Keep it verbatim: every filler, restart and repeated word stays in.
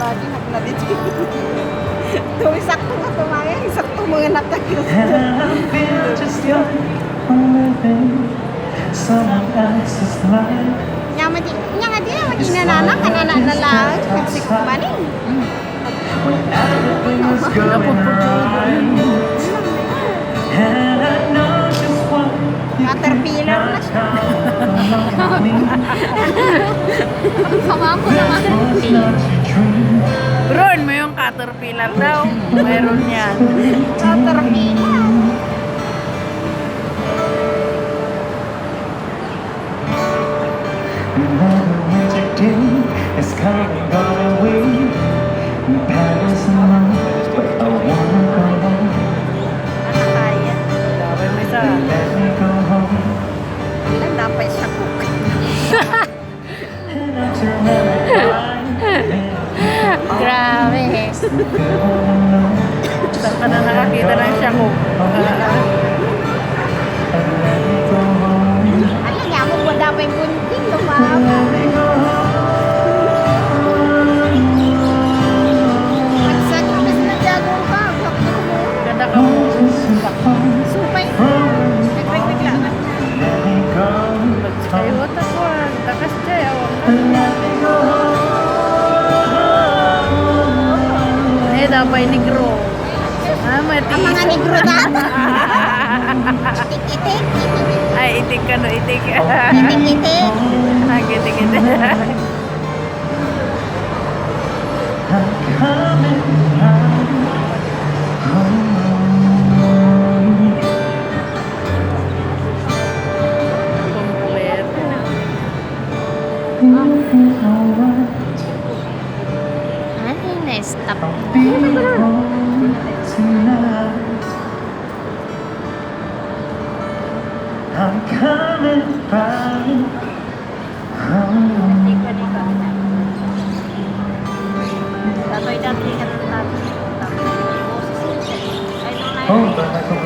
Adi, nagnalit. Tumisakto nga tumayang, sakto mga nakas. Nya madi, nya nga di na madi nanana, kanana na lang, nagsikmaning. Caterpillar na siya. Ang sama ko naman. Bron mo yung caterpillar daw. Mayroon yan. Caterpillar. Another winter day is coming, gone away. No paddles along, but I wanna go home. Ano kaya? Gawin mo isa. Let me go home. Ilan dapat siya cook? And I'll turn around. Grabe. Saan ka na nakakita ng Shaku? Ala, niya mo po dapat gunting, no, mama? Magsakit na sila, jago ka. Kada ka mo. Supay. Nagregregla na. Ay, what the fuck? Takas jay, awang ka. Eh, dapat negro. Ah, mati. Ang mga negro na. Itik-itik. Ay, itik ka, no, itik. Itik-itik. Ah, itik-itik. I'm coming back home. Kompleto. You'll be alright. Ay, na-stop. I'll be home tonight. I'm coming back home. Tatay, dati ka ng tatay. Oh, bakit ako